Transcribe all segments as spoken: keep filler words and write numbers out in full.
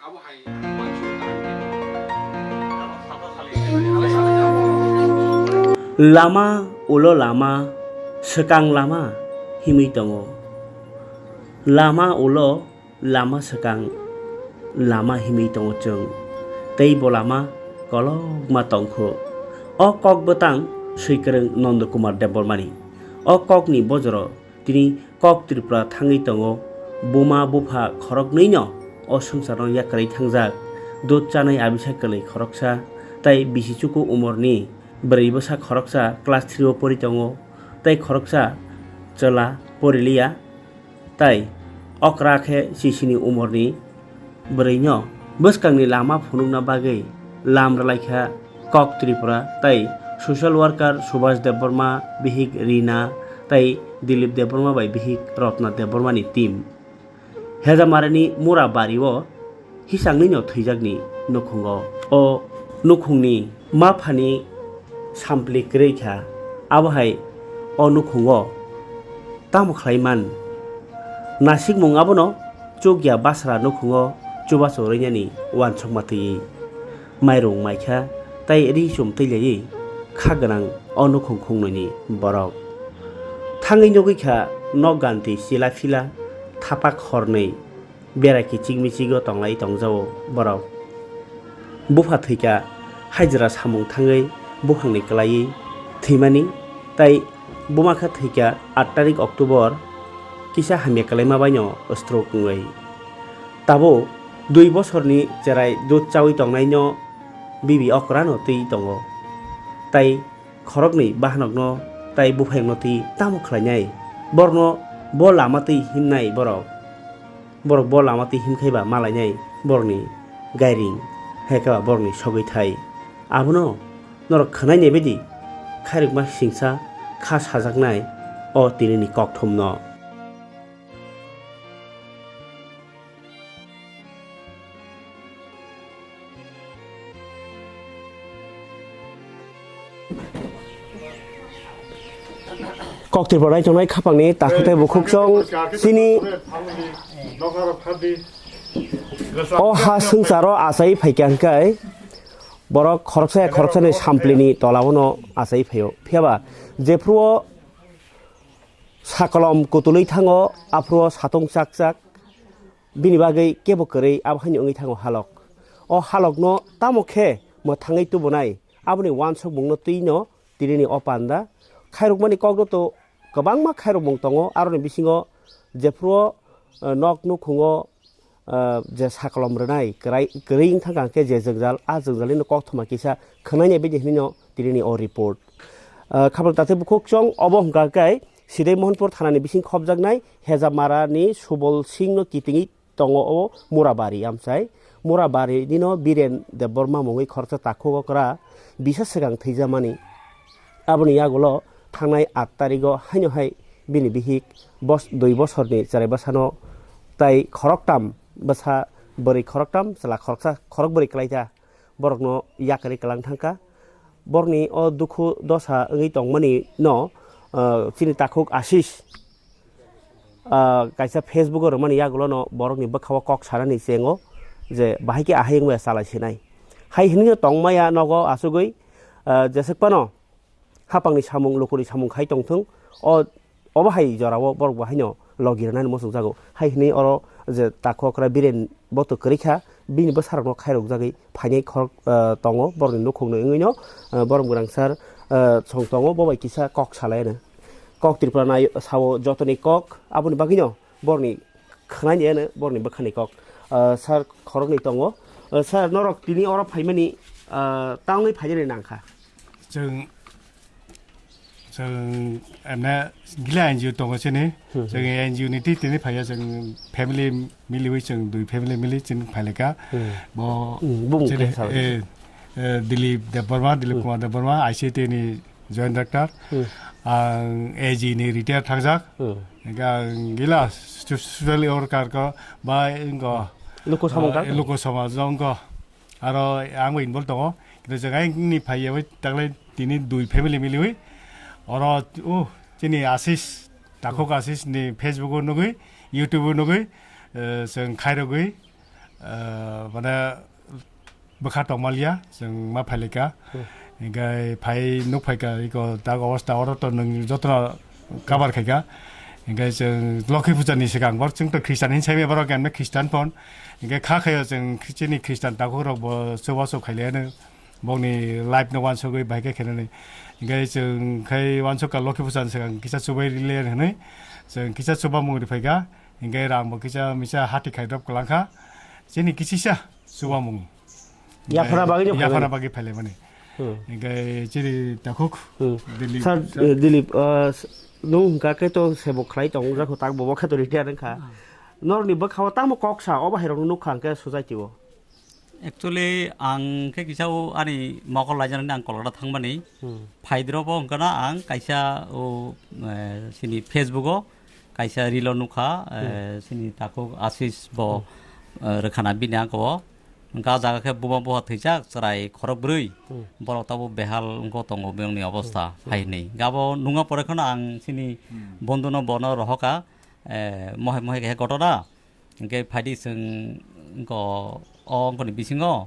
Lama ulo lama, swkang lama himwi tongo. Lama ulo lama swkang lama himwi tongo chwng. Tei bo lama kolokma tongkhu. O kok bwtang swikwrwng Nondo Kumar Debbarmani. O kokni bojoro tini kok Tripura thangwi tongo. Buma bupha khoroknwino o swngcharno yakarwi thangjak. Dud chanai abisa kwlwi khoroksa tei bisi chuku umorni bwrwi bwsa khoroksa class three o pori tongo tei khoroksa chwla poriliya tei okra khe sisini umorni bwrwino bwskangni lama phunukna bagwi lam rwlaikha kok Tripura tei social worker Subhas Debbarma, bihik Rina tei Dilip Debbarma bai bihik Ratna Debbarmani team. Hejamarani Mura bario hisangni no thwijakni nukhungo. O nukhungni maphani sampli kwrwi kha, abo hai o nukhungo tamo khlai man? Nasikmung abono chukya basra nukhungo chubachu rwinani uansukma twiwi. Mairung maikha tei ri chum twilaiwi kha gwnang o nukhung khungnwini borok. Thangwi nugwi kha nok ganti chila phila thapak hornwi. Bera kichik michigo tonglai tongjao borok. Bupha thwikha hajra samung thangwi buphangni kwlaiwi thwimani, tei buma khe thwikha aat tarik October kisa hamya kwlaima baino stroke wngwi. Tabuk dui bosorni cherai dud chawi tongnaino bibi okrano twi tongo, tei khoroknwi bahanokno tei buphayungno twi tamo khlainai? Borokno bo lama twi himnai borok? Borok bo lama twi himkhai ba malainai borokni gairing, hai khe ba borokni sogwi thai. Abono norok khwnainai baidi khairokma singsa kha sajaknai o tinini kokthumno. Kok Tripura nai tongnai khapangni takhuk tei bukhuk chwng chini o ha swngcharo achai phaikha hwnkhe borok khoroksa ya khoroksani samplini tolao no achai phaio. Phiyaba jephru o sakolom kutulwi thango, aphuru o satung chak chak. Bini bagwi kebo kwrwi abo haino wngwi thango halok. O halokno tamo khe mwthangwi tubunai, aboni uansukmungno twino tinini o panda. Khairokmani kokno to kwbangma khairokmung tongo, aroni bisingo jephuru o, eh, nok nukhungo, eh, je sakolom rwnai kwrai, kwrwi wngthang khe je jwngjal, a jwngjalni kokthomo kisa khwnainai bini hinwi no tinini o report. Eh, khapang tathai bukhuk chwng obo hwnkha khe Sidai Mohanpur thanani bising khopjaknai Hejamarani Subol Singhno kitingwi tongo o Murabari amchai. Murabari nino Biren Debbarma mungwi khoroksa takhuk okra bisa swkang thwijamani. Aboni yagulo thangnai aat tarigo haino hai bini bihik bos-, dui bosorni cherai bwsano tai khoroktam bwsa bwrwi khoroktam chwla khoroksa khorokbwrwi kwlaita. Borokno yakarwi kwlang thangkha. Borokni o dukhu dosa wngwi tongmani no, ah, chini takhuk Ashish, ah, kaisa Facebook o rwmani yagulono borokni bwkhao kok sanani chengo je bahai khe ahai wngmaya chalai sinai. Hai hinwi no tongmaya nogo achugwi, ah, jeswk phano hapangni samung, lukuni samung khai tongthung. O, obo hai jorao borok bo haino logi rwnani muchungjago. Hai hinwi oro je takhuk okra Biren bo to kwrwi kha, bini bwsarokno khairokjagwi phainai khorok, eh, tongo, borokni nukhungni wngwino, eh, borok gwrang sar, eh, song tongo, bo bai kisa kok salai ano. Kok Tripura nai sao jotoni kok, aboni bagwino borokni khwnani ano borokni bwkhani kok. Ah, sir khoroknwi tongo. Ah, sir, norok tini oro phaimani, ah, tangwi phainani nangkha? Chwng, chwng ene gila N G O tongo chini. Hmm. Chwng N G O ni twi tini phaiya, chwng family miliwi, chwng dui family mili chini phaileka. Hmm. Bo Hmm, bumung chini, khe sa. Eh, eh, Dilip Debbarma, Dilip Hmm. Kumar Debbarma, I C T ni Joint Director, Hmm. ang A G ni retire thangjak. Hmm. Hingke ang gila so-, social worker ko ba ingko, Luku samung ah, tang? Luku samung jong ko. Aro ang bo involve tongo. Kintu jeng aini phai yawi taklai tini dui family miliwi. Oro, uh, chini Ashish, takhuk Ashish ni Facebook o nugui, YouTube o nugui, eh, chwng khairogwi, eh, Mane bwkha tongmaliya, chwng ma phailika. Hmm. Hinkhe phai nuk phaika, iko tak obostha oro to nwng jotono cover khaika. Hinkhe chwng Lokhi Puja ni swkang, bor chwng to Christian hin saimaya, borok emne Christian phon. Hinkhe kha khayo chwng chini Christian takhuk rok bo chubachu khailaiano. Bokni life no wansugwi bahai khe khenani. Hinkhe chwng khai wansukha Lokhi Puja ni swkang kisa chubai rile hinwi. Chwng kisa chubamung ri phaika. Hinkhe rang bo kisa misa hati khai drop kwlangkha. Chini kisisa chubamung. Yaphana bagwi no Yaphana phaimani. Bagwi phailaimani. Hmm. Hinkhe chini takhuk Hmm. Dilip Sir, sir. Eh, Dilip, uh, s-, nwng hwnkha khe to sebo khlai tongo, jak tak bo bo khe to retire wngkha. Hmm. Norokni bwkhao tamo kok sa, o bahai rokno nukha hwnkhe society o. Actually, ang khe kisa o ani mokol laijaknani ang Kolkata thangmani. Hmm. Phaidrobo hwnkha na ang kaisa o, eh, sini Facebook o kaisa reel o nukha, eh, Hmm. sini takhuk Asis bo, Hmm. eh, rwkhana bini ang ko. Hwnkha o jaga khe buma buha thwijak chwrai khorok bwrwi. Hmm. Borok tabuk behal wngkha tongo bini obostha Hmm. hai hinwi. Gabo nungma pore kheno ang sini Hmm. bondhuno bono rohokha, eh, mohai mohai khe gotona. Hinkhe phaidi chwng wngkha o wngkha ni bisingo,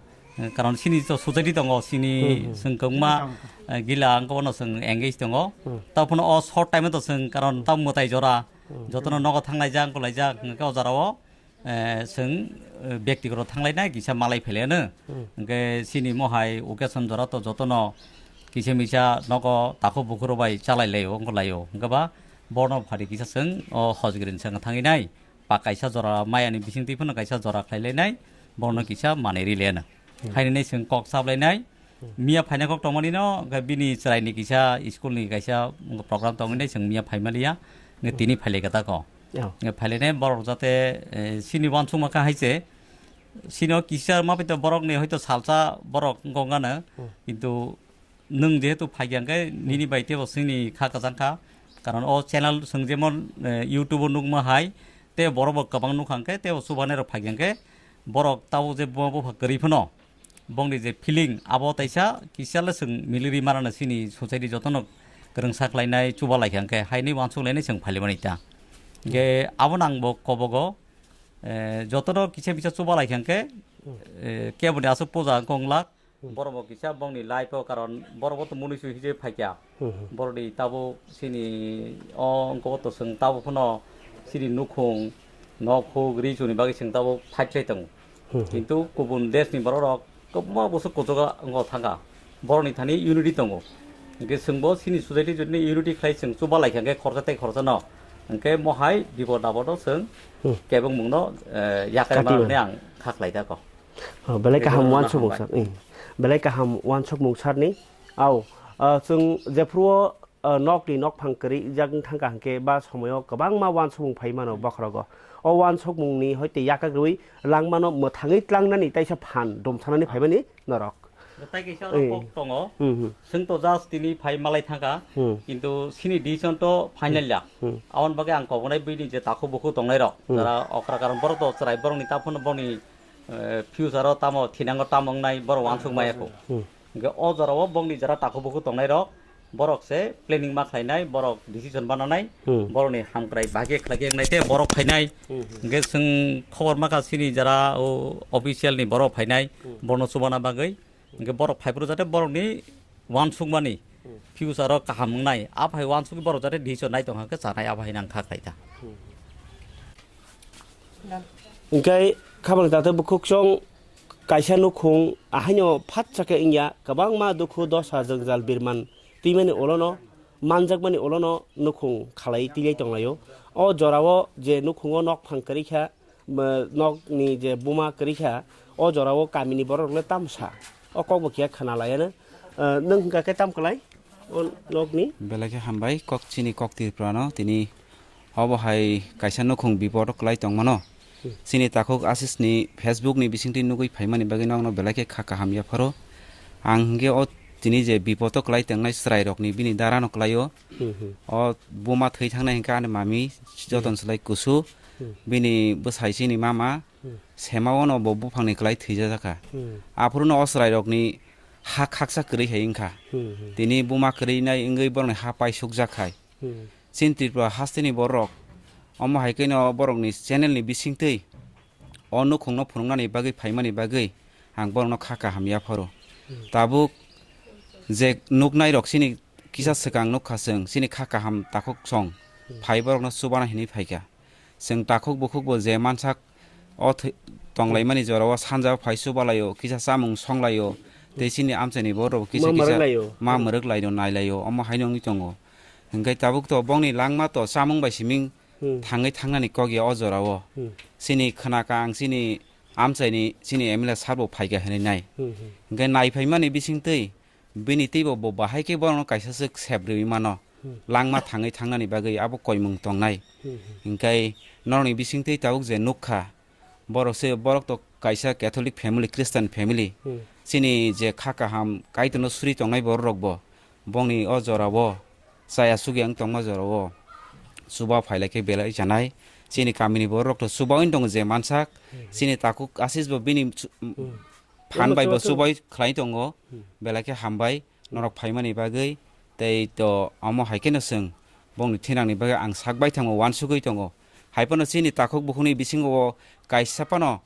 karon sini to society tongo, sini Hmm, hmm. chwng kwbangma, eh, gila wngkha bono chwng engage tongo. Hmm. Tamo phano o short time to chwng karon tamo mwtai jora, Hmm. jotono nogo thanglaijak, wngkha laijak, hinkhe o jora o, eh, chwng, eh, byaktigoto thanglainai kisa malai phailaino. Hmm. Hinkhe sini mohai occasion jora to jotono kisa misa nogo takhuk bukhuk rok bai chalai laio, wngkha laio. Hinkhe ba bono phaidi kisa chwng o hojgrin chwng thangwi nai. Pa kaisa jora maya ni bising twi phano kaisa jora khlai lainai, borokno kisa manwi ri lainai. Hmm. Haini nai chwng kok chap lainai. Hmm. Miya phaina kok tongmani no, hwnkhe bini chwrai ni kisa school ni kaisa program tongwi nai chwng miya phai maliya. Hwnkhe Hmm. tini phai lai kha ta ko. Oh. Hwnkhe phai lainai borok jate, eh, sini uansukma kha hai se, sino kisa ma pai to borok ni hoito salsa borok wngkha gana, Hmm. kintu Nwng jehetu phaikha hwnkhe nini bai teibo chwngni kha kwchang kha. Karon o channel chwng jemon, eh, YouTube o nukma hai, tei borok bo kwbang nukha hwnkhe, tei o chubanai rok phaikha hwnkhe, borok tabuk je buma bupha kwrwi phano, bongni je feeling, abo taisa kisa le chwng miliri manano chini society jotono kwrwngsa khlainai, chuba laikha hwnkhe, haini uansuk lainai chwng phailaimani ta. Hwnkhe abono ang bo kobogo, eh, jotono kisa misa chuba laikha hwnkhe, eh, keboni aswk puja wngkha wng lak, Hmm. Borok bo kisa bongni life o, karon borok bo to munui sui hije phaikya. Hmm, hmm. Borok ni tabuk sini o wngkha bo to chwng tabuk phano sini nukhung, nok huk, ri chuni bagwi chwng tabuk fight khlai tongo. Hmm, hmm. Kintu kubun desh ni borok rok kwbangma bwswk kuchugo wngkha thangkha. Borok ni thani unity tongo. Hwnkhe chwng bo sini society jotoni unity khlai chwng chuba laikha hwnkhe khoroksa tei khoroksa no. Hwnkhe mohai bipod apod o chwng Hmm. kebengmung no, eh, yakarwi Kati mano mano. Hinwi ang kha khlai tako. Oh, belai Belai kaham no uansukmung hambai. Sir. Hmm. Belai kaham uansukmung sir ni. Au, ah, chwng jephuru o, ah, nok ni nokphang kwrwi jak wng thangkha hwnkhe ba somoyo kwbangma uansukmung phai mano bokhorogo. O uansukmung ni hoite yakak rwi langmano mwthangwi tlangnani taisa phan domsanani phaimani norok. Tai kaisa oro Eh. Kok tongo. Hmm, hmm. Chwng to just tini phai malai thangkha. Hmm. Kintu sini decision to final ya. Hmm. Aboni bagwi ang kobonai bini je takhuk bukhuk tongnai rok. Hmm. Jara okra karon borok to chwrai borok ni taphano borok ni eh, future o tamo thinango tamo wngnai borok uansuk maya kho. Hmm. Hwnkhe o jora o bongni jora takhuk bukhuk tongnai rok, borok se planning ma khlainai, borok decision bananai, Hmm. borokni hamkrai bahai khe khlai khe wngnai tei borok phainai. Hmm. Hwnkhe chwng khobor ma kha sini jora o official ni borok phainai, Hmm. bono chubana bagwi. Hwnkhe borok phaiphuru jate borokni uansukmani Hmm. future o kaham wngnai. Aphai uansukgwi borok jate decision nai tongkha khe chanai aphai nang kha khlai ta. Hmm. Hwnkhe khabang tate bukhuk chwng kaisa nukhung ahaino phatsa khe wngya, kwbangma dukhu dosa jwngjal birman twimani ulono, manjakmani ulono nukhung khalai twilai tonglaio. O jorao je nukhungo nokphang kwrwi kha, nokni je buma kwrwi kha, o jorao kamini borok le tamsa o kokbo kiya khna laiano. Nwng hwnkha khe tam kwlai o nokni? Belai khe hambai kok chini kok Tripura no tini. Obo hai kaisa nukhung bipot o kwlai tongmano. Hmm. Chini takhuk Ashish ni Facebook ni bisingtwi nugwi phaimani bagwi nokno belai khe kha kaham yapharo. Ang hinkhe o tini je bipot o kwlai tongnai chwrai rokni bini dara no kwlai o. Hmm, hmm. O buma thwi thangnai hinkhe ani mami joton Hmm. swlai kusu. Hmm. Bini bwsai chini mama Hmm. sema o no bo buphang ni kwlai thwijajak kha. Hmm. Aphuru no o chwrai rokni ha khaksa kwrwi hai wngkha. Hmm, hmm. Tini buma kwrwi nai wngwi borokni ha paisukjak khai. Hmm. Chini Tripura hasteni borok, omo hai kheno borokni channel ni bisingtwi o nukhungno phunuknani bagwi phaimani bagwi ang borokno kha kaham yapharo. Tabuk je nuknairok chini kisa swkang nukha chwng, chini kha kaham takhuk song phai borokno chubana hinwi phaikha. Chwng takhuk bukhukbo je mansak o thwi-, tonglaimani jorao sanja phai chubalaio, kisa chamung songlaio, tei chini amchaini borok kisa Ma kisa mwrwklaio. Ma mwrwklaino nailaio, omo haino wngwi tongo. Hwnkhe tabuk to bongni langma to chamung bai siming Hmm. thangwi thangnani kok ya o jorao. Hmm. Chini khwnaka ang chini amchaini chini M L A sabo phaikha hinwi nai. Hmm, hmm. Hwnkhe naiphaimani bisingtwi bini teibo bo bahai khe borokno kaisa swk sep rwui mano. Hmm. Langma thangwi thangnani bagwi abo koimung tongnai. Hmm, hmm. Hwnkhe norokni bisingtwi tabuk je nukha, borok se, borok to kaisa Catholic family, Christian family. Hmm. Chini je kha kaham Kaitorno suri tongnai borok rok bo bongni o jorao chaya sugya wng tongma jorao chuba phailai khe belai chanai. Chini kamini borok rok to chuba wng tongo je mansak. Hmm. Chini takhuk Asis bo bini chu-, Hmm. phan bai bo chubai khlai tongo. Hmm. Belai khe hambai. Norok phaimani bagwi, tei to omo hai kheno chwng bongni thinangni bagwi ang sak baithango, uansugwi tongo. Hai phano chini takhuk bukhukni bisingo o kaisa phano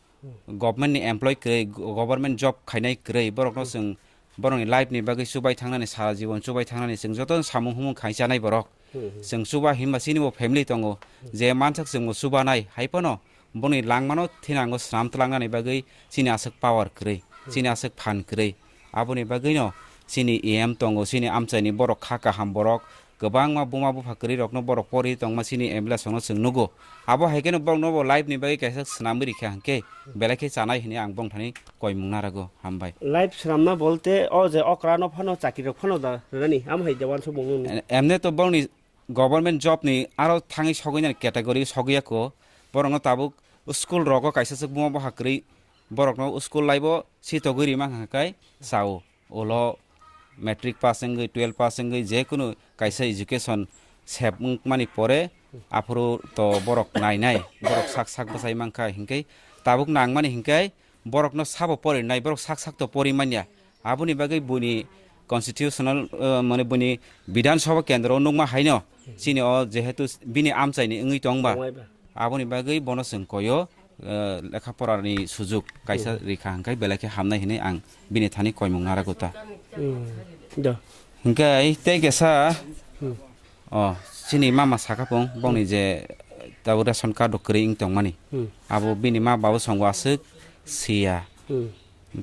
government ni employee kwrwi, government job khainai kwrwi, borokno chwng borokni life ni bagwi chubai thangnani, sara jibon chubai thangnani chwng joto samung humung khai chanai borok. Chwng chuba hinba chini bo family tongo, je mansak chwngbo chubanai, hai phano boni langmano thinango swnam twlangnani bagwi chini aswk power kwrwi, chini aswk phan kwrwi. Aboni bagwino chini E M tongo, chini amchaini borok kha kaham borok, kwbangma buma bupha kwrwi rokno borok pori tongma chini M L A songno chwng nugo. Abo hai kheno borokno bo life ni bagwi kaisa swnamwi rikha hwnkhe belai khe chanai hwnwi ang bongthani koimung narago. Hambai. Life swnamna bolte o je okra no phano chakri rok phano da rwnani, amo hai de uansukmung nini. E-, emne to borokni government job ni aro thangwi sogwi nani category sogwi ya kho. Borok no tabuk school rogo kaisa swk buma bupha kwrwi borok no school life o sitogwi rima hwnkhe sao. Ulo matric pass wngwi, twelve pass wngwi, je kunu kaisa education sep wngmani pore aphuru to borok nainai, borok sak sak bwsai mankha hwnkhe tabuk nangmani hwnkhe borokno sabo porinai, borok sak sak to pori manya. Aboni bagwi buini constitutional, eh, mane buini Bidhan Sabha kendro nukma haino chini o jehetu bini amchaini wngwi tongba. Tongmaiba. Aboni bagwi bono chwng koyo, eh, lekha porani sujuk kaisa rikha hwnkhe belai khe hamnai hinwi ang bini thani koimung narago ta. Hmm. Do. Hwnkhe tei kesa, hmm, o, chini mama sakha pung, bongni je tabuk ration card rok kwrwi wng tongmani. Hmm. Abo bini ma babu songo aswk siya. Hmm.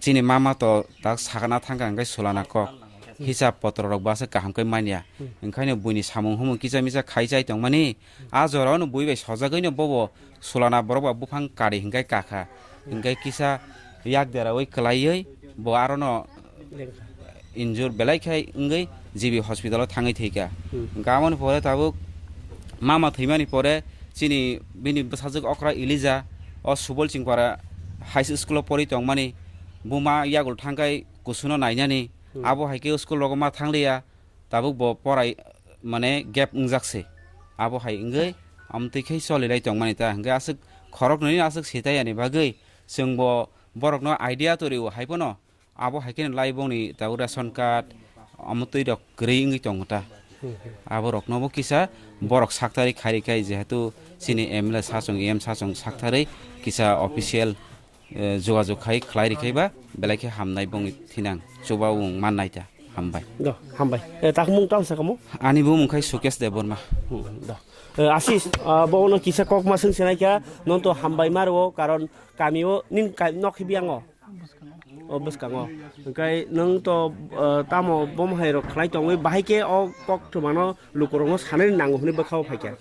Chini mama to tak sakna thangkha hwnkhe sulana kok. Hmm. Hisab potro rok bo aswk kaham khe manya. Hmm. Hwnkhaino buini samung humung kisa misa khai chai tongmani. A jorao no bui bai sojagwi no bobo sulana borok ba buphang kari hwnkhe kakha. Hwnkhe kisa yak deraui kwlaiwi bo aro no injure belai khai wngwi G B hospital o thangwi thwikha. Hmm. Hwnkhe aboni pore tabuk mama thwimani pore chini bini bwsajwk okra Elija o Subol Chingpara High School o pori tongmani buma yagul thangkhai kusuno nainani. Hmm. Abo hai khe school rogo ma thangliya. Tabuk bo porai mane gap wngjak se. Abo hai wngwi amtwi khe choli lai tongmani ta hwnkhe aswk khorok nini aswk sitai yani bagwi chwng bo borok no idea to rio hai phano abo hai kheno lai bongni tabuk ration card amtwi rok kwrwi wngwi tongo ta. Hmm, hmm. Abo rok no bo kisa borok saktari khairi khai jehetu chini M L A sachwng, E M sachwng saktharwi kisa official eh, jogajog khai khlai rikhe ba belai khe hamnai bongni thinang chuba wng mannai ta. Hambai. Do, hambai. Eh, tak mung tang sa kamo? Ani bumung khai Sukesh Debbarma. Hmm, do. Eh, Asis, ah, bo no kisa kok ma swng sinai kha, non to hambai mar o, karon kami o nin ka nok hi biang o. O bwskango. Hwnkhe nwng to, eh, tamo bom hai rok khlai tongwi bahai khe o kok thumano lukurokno sanani nango hwnwi bwkha o phaikha.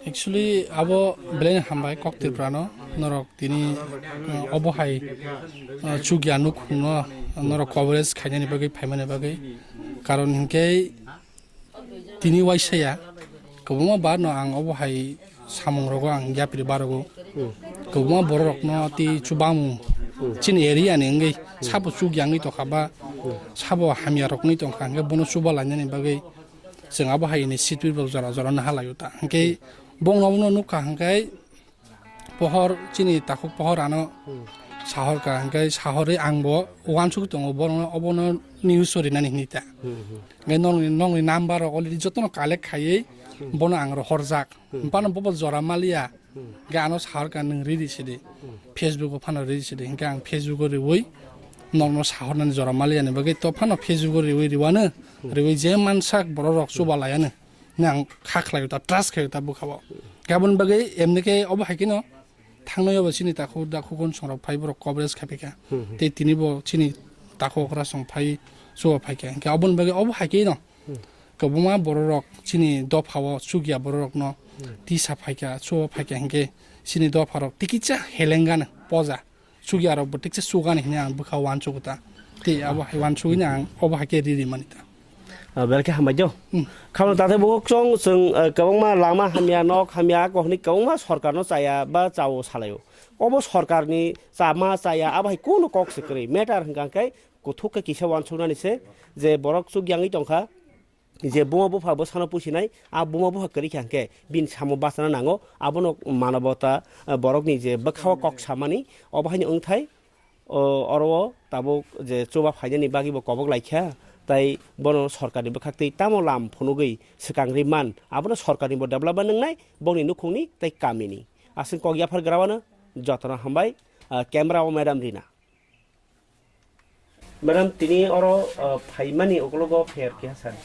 Actually, abo belai no hambai kok Tripura no, norok tini, uh, obo hai, uh, chukya nukhung no norok coverage khainani bagwi, phaimani bagwi. Karon hinkhe tini waisa ya, kwbangma bar no ang obo hai samung rogo ang yapri barogo. Hmm. Kwbangma borok rok no tei chubamung, hmm, chini area ni wngwi, hmm, sabo chukya wngwi tongkha ba, hmm, sabo hamya rok wngwi tongkha, hinkhe bono chuba lainani bagwi. Chwng abo hai ni seat rok jora jora no halaio ta. Hinkhe bongno bono nukha hinkhe pohor chini takhuk pohor ano, hmm, sahor ka hinkhe sahorwi ang bo uansuk tongo bono obono news o rinani hinwi ta. Hmm, hmm. Hinkhe nokni, nokni number rok already jotono collect khaiwi, hmm, bono ang rohorjak. Hmm. Bono bobo jora maliya. Hwnkhe ano sahorkha nwng riri sidi. Facebook o phano riri sidi. Hwnkhe ang Facebook o riwi norokno sahornani jora maliya ni bagwi to phano Facebook o riwi riwano. Riwi je mansak borok rok chuba layano. Hwnwi ang kha khlaio ta, trust khlaio ta bwkha o. Hwnkhe aboni bagwi emni khe obo hai kheno thangnai obo chini takhuk dakhuk uansuk rok phai borok coverage khai phaikha. Tei tini bo chini takhuk okra song phai chuba phaikha. Hwnkhe aboni bagwi obo hai kheno kwbangma bororok chini dophao chukya bororokno tisa phaikha, chuo phaikha hinkhe chini dopharok tikisa helengano poja chukyarokbo tiksa chugani hinwi ang bwkha uansugo ta. Tei abo hai uansugwino ang obo hai khe riri mani ta. Ah, belkhe hambai do. Hmm. Khano tate bo chwng chwng, eh, kwbangma lama hamya, nok hamya, ako hwnwi kwbangma sorkarno chaya ba chao salaio. Obo sorkarni chama chaya abo hai kunu kok se kwrwi. Matter hwnkha khe kuthuk khe kisa uansuknani se je borok chukyangwi tongkha. Je buma bupha bwsano pusinai, a buma bupha kwrwi kha hwnkhe bini samung bachana nango, abono manobota, eh, borokni je bwkhao kok samani, obo haino wngthai, o, oro o tabuk je chuba phainani bagwi bo kobok laikha, tai bono sorkarni bwkhaktwi tamo lam phunugwi swkang ri man, abono sorkarni bo development wngnai, bongni nukhungni tei kamini. Aswk kok yaphar grawano jotono hambai, ah, camera o madam Rina. Madam, tini oro, uh, phaimani ukologo pher keha sani?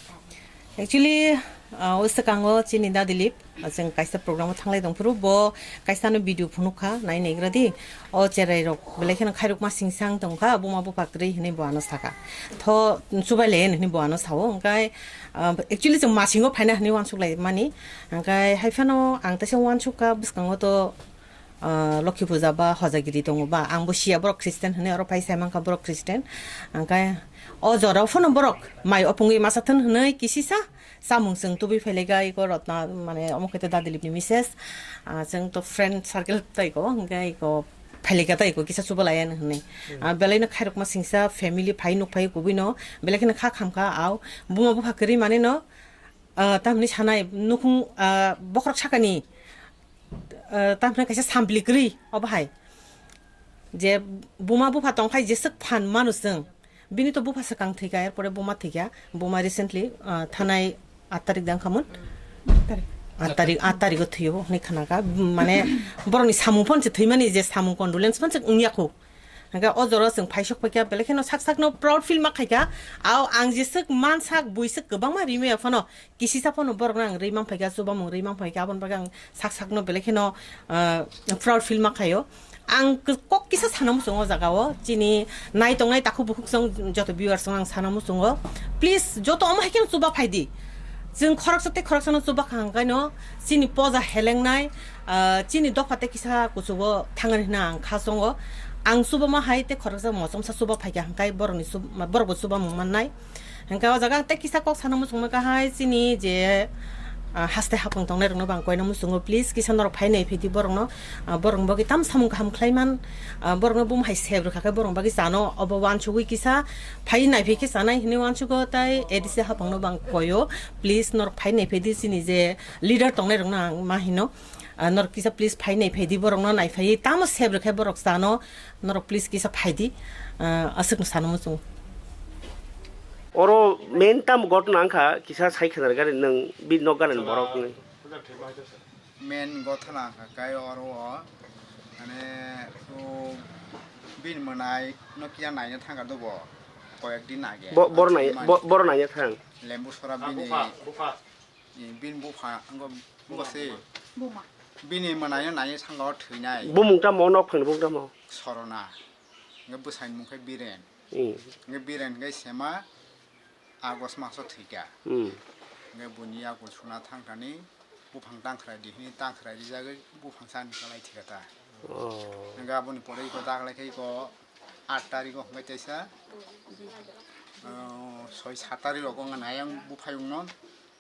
Actually, uh, o swkango chini da Dilip, uh, chwng kaisa program o thanglai tongphuru, bo kaisa no video phunuk kha, nai naigra di. O cherai rok belai kheno khairokma singsang tong kha, buma bupha kwrwi hinwi bo ano saka. Tho chubai le hinwi bo ano sao, hwnkhe, uh, actually chwng masingo phaina hinwi uansuk lai mani. Hwnkhe hai phano ang teisa uansuk kha, bwskango to ah, Lokhi puja ba hojagiri tongo ba, ang bo siya borok Christian hinwi oro phai sai mankha borok Christian. Hwnkhe o jorao phano borok mai opungwi masa thun hinwi kisisa chamung chwng tubui phailaika iko Rotna mane omo khe da Dilip ni misses. Ah, chwng to friend circle tai ko hwnkhe iko phailaika tai ko kisa chubalaiya hinwi. Ah, belai no khairokma singsa family phai nuk phai kubui no belai kheno kha khamkha au buma bupha kwrwi mani no, ah, tamni sanai nukhung, ah, bokhorok sakani, ah, tamni kaisa sampli kwrwi obo hai. Je buma bupha tongkhai jeswk phan manu chwng. Bini to bupha swkang thwikha, erpore buma thwikha. Buma recently, ah, thanai aat tarik dang khamon. Aat tarik, aat tarik o thwiyo hwnwi khanakha. Mane borokni samung phone se thwimani je samung condolence phone se wngya khu. Hwnkhe o jora chwng phaisok phaikha, belai kheno sak sakno proud feel ma khaikha. Ao ang jeswk mansak buiswk kwbangma rimaya phano, kisisa phano borokno ang rwi man phaikha, chubamung rwi man phaikha, aboni bagwi ang sak sakno belai kheno, ah, proud feel ma khaio. Ang k-, kok kisa sana muchungo o jagao, chini nai tongnai takhuk bukhuk chwng joto viewers chwng ang sana muchungo. Please, joto omo hai kheno chuba phai di. Chwng khoroksa tei khoroksano chuba kha hwnkhaino chini poja helengnai, ah, chini dopha tei kisa kuchugo thangani hwnna ang kha chongo. Ang chubama hai tei khoroksa mochomsa chuba phaikha hwnkhe borokni chub-, borokbo chubamung mannai. Hwnkhe o jaga ang tei kisa kok sana muchungma kha hai chini je, ah, haste hapung tongnai rokno bo ang koina muchungo, please kisa norok phai nai phaidi borokno, ah, borokni bagwi tam samung kaham khlai man, ah, borokno bum hai sep rwkha khe borokni bagwi chano obo uansugwi kisa phai nai phai khe chanai hinwi uansugo, tai A D C hapungno bo ang koio, please norok phai nai phaidi chini je leader tongnai rokno ang ma hino, ah, norok kisa please phai nai phaidi borokno nai phaiwi tamo sep rwkhe borok chano. Norok please kisa phaidi, ah, aswkno sana muchungo. Oro main tamo gotna wngkha kisa sai khwna gari nwng bini nok gana ni borok ni. Main gotna wngkha kai oro o, mane, o bini mwnai no kiya naina thangkha dobo, koyek din age. Bo-, boro nai-, bo-, boro naina thang. Lembu sora bini. Bini bupha, wngkha, wngkha se. Buma. Bini mwnaino naina thangkha o thwinai. Bumung tamo, nok phangni bumung tamo? Sorona. Hwnkhe bwsaini mung khe Biren. Hmm. Hwnkhe Biren hwnkhe sema August maso thwikha. Hmm. Hwnkhe buini yakung suna thangthani buphang tangkhrai di hwnwi tangkhrai rijagwi buphang chani kwlai thwikha ta. Oh. Hwnkhe aboni pore iko daglai khe iko aat tarikgo hwnkhe teisa, oh, soi sat tarik rogo wngkha nai ang buphayungno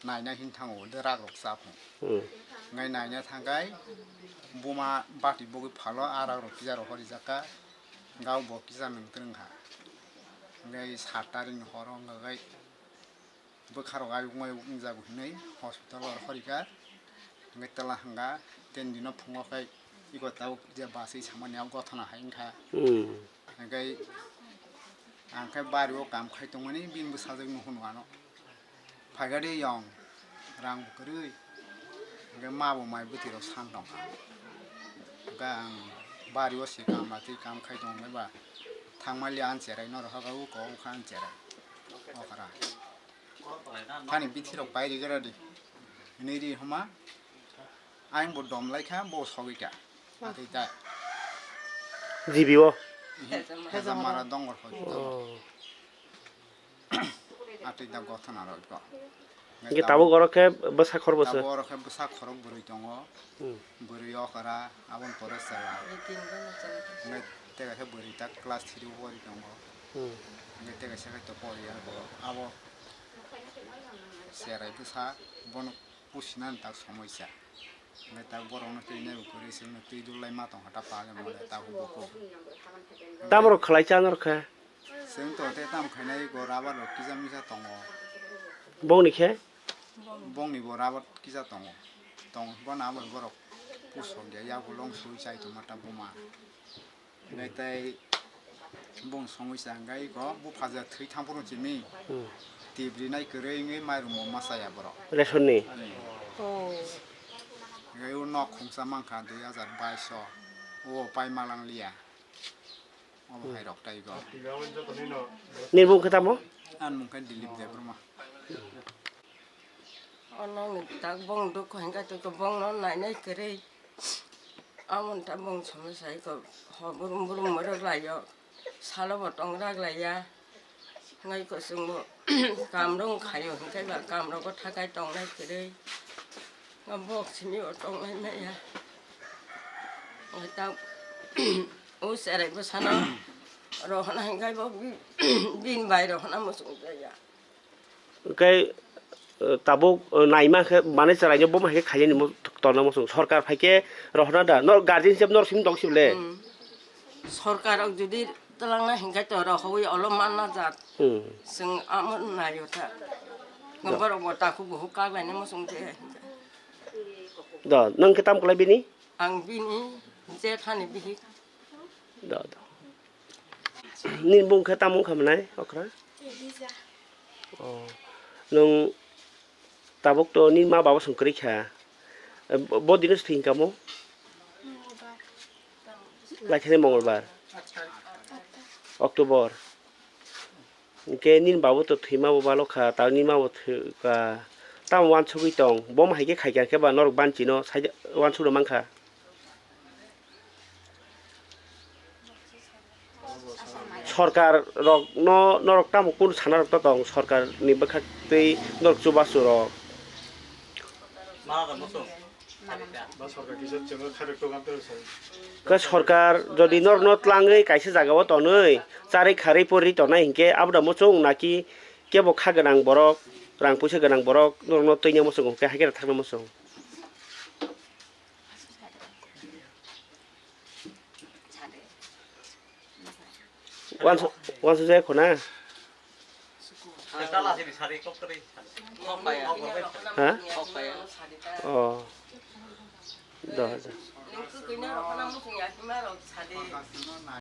naina hin thango, de rak rok cha phung. Hmm. Ngai naina thangkai, buma bati bogwi phalo, a rak rok kisa rok hori jakka, gao bo kisa nwng twrwng kha. Ngai sat tarik ni horo wngkha gai, bwkha rok ayuk mayuk wngjago hinwi hospital o hori kha. Hwnkhe twla hwnga, ten dino phungo khe iko tabuk je bachwi samani abo gothana hai wngkha. Hmm. Hwnkhe ang khe bari o kam khai tongmani bini bwsajwk no hwnwi ano. Phaikha de yong, rang bo kwrwi. Hwnkhe ma bo mai bwtwi rok san tongkha. Ang bari o se kam ba twi kam khai tong le ba thang mali an cherai noro ha ga u ko u khan cherai. O khara. Thani bithi rok pai ri gara di. Ni ri homa. Ang bo dom lai kha bo sogwi kha. Atwi ta. G B o. Heza mara dongor hoi. Oh. Atwi da gothana rok ko. Hingke tabuk oro khe bwsa khor bwsa. Tabuk oro khe bwsa khorok bwrwi tongo. Hmm. Bwrwi okra aboni pore chwla. Hingke tei kaisa bwrwi ta class three o pori tongo. Hmm. Hingke tei kaisa khe to pori ya bo abo cherai bwsa bono pusinani tak somoi sa. Hingke ta borokno twi nai bo kwrwi chwngno twi dulai ma tong kha ta pale mole ta hubuku. Tamorok khlai cha norok khe? Chwng to tei tamo khainai go rubber rok kisa misa tongo. Bongni khe? Bongni bo rubber kisa tongo. Tong bono abo borok pusok ya yago long sui chai tongma ta buma. Hingke tei bong songwi sa hingke go buphaja thwi thang phuru chini. Hmm. Tibri nai kwrwi wngwi mairum bo ma chaya borok. Ration ni? Hmm. Oh. Hingke o nok khungsa mankha dui hajar baish o. O pai malang liya. Omo hai rok tai go. Nini bung khe tamo? Ani mung khe Dilip Debbarma. Ono ni tak bong duk kho hingka to bong no nai nai kwrwi. Amon ta bong somosai ko ho burum burum morok lai yo. Salo bo tong rak lai ya. Ngai ko sung bo kam rong khayo hingkai ba kam rok bo thakai tong nai kwrwi. Nga bok simi o tong nai nai ya. Ngai ta O cherai bwsano rohorna hingkhai bo bi-, bini bai rohorna muchung jaya. Hingkhai, eh, tabuk, eh, naima khe manwi chwraino bo hai khe khaiyani mo-, torna muchung. Sorkar phai khe rohorna da. Nor guardian hisab nor simi tong sibole. Hmm. Sorkar rok jodi twlangna hingkhai to rohorwi olo manna jat. Hmm. Chwng amo naio ta. Nga borok bo takhuk buhuk kak laina muchung jaya hingkhai. Do, nwng khe tam kwlai bini? Ang bini jethani bihik. Do, do. Nini bung khe tamo wngkha mwnai okra? Elija. Oh. Nwng tabuk to nini ma baba song kwrwi kha. Eh, bo, bo dino se thwng kamo? Mongolbar. Laithani Mongolbar. October. Hingke nini babo to thwima bo balo kha, tamo nini ma bo thwi kha. Tamo wansugwi tong, bo ma hai khe khai kha khe ba norok banchino sai wansukna mankha. Sorkar rok no norok tamo kunu sana rok to tong, sorkar ni bwkhak twi norok chubachu rok. Khe sorkar jodi norokno tlangwi kaisa jagao tonwi charwi kharwi porwi tonai hinkhe abono muchung naki kebo kha gwnang borok, rang puisa gwnang borok norokno twina muchung hinkhe haikhe thangna muchung. Wansu-, wansuk jaya khuna? Ha? Oh. Da, da.